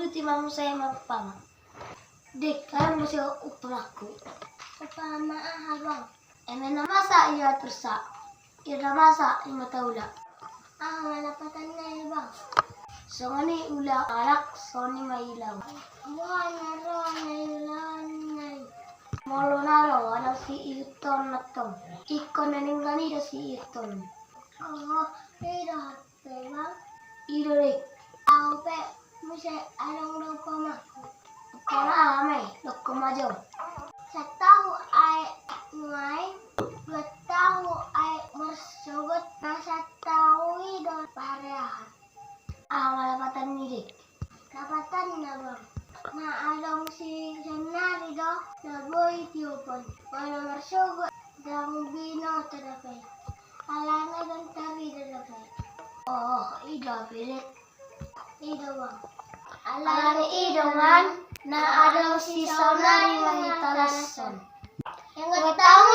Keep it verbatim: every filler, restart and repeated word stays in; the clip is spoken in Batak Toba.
Iti ma muse ma umpama. Dik, ai muse umpamakku. Umpama aha, Bang? Eme na masa i ma torsa, ira na masa i ma taula. Aha ma lapatanna i, Bang? Songon i ulaon halak, songon i ma iulaon. Boha na ro na iulaonna i? Molo na ro, adong siihuthon antong. Ingkon na denggan i do siihuthon. O, i do hape, Bang. I do, Dik. Au pe muse adong do umpamakku. Umpama aha ma i? Dokkon ma jo. Satahu aek nuaeng, dua tahu aek marsogot, na satahu i do pareahan. Aha ma lapatan ni, Dik? Lapatanna, Bang, na adong si saonnari do na boi tiopon, molo marsogot ndang binoto dope, alana ndang tarida dope. O, i do hape, Dik. I do, Bang. Alani i dongan, na adong si saonnari mangitalashon. Ingot hamu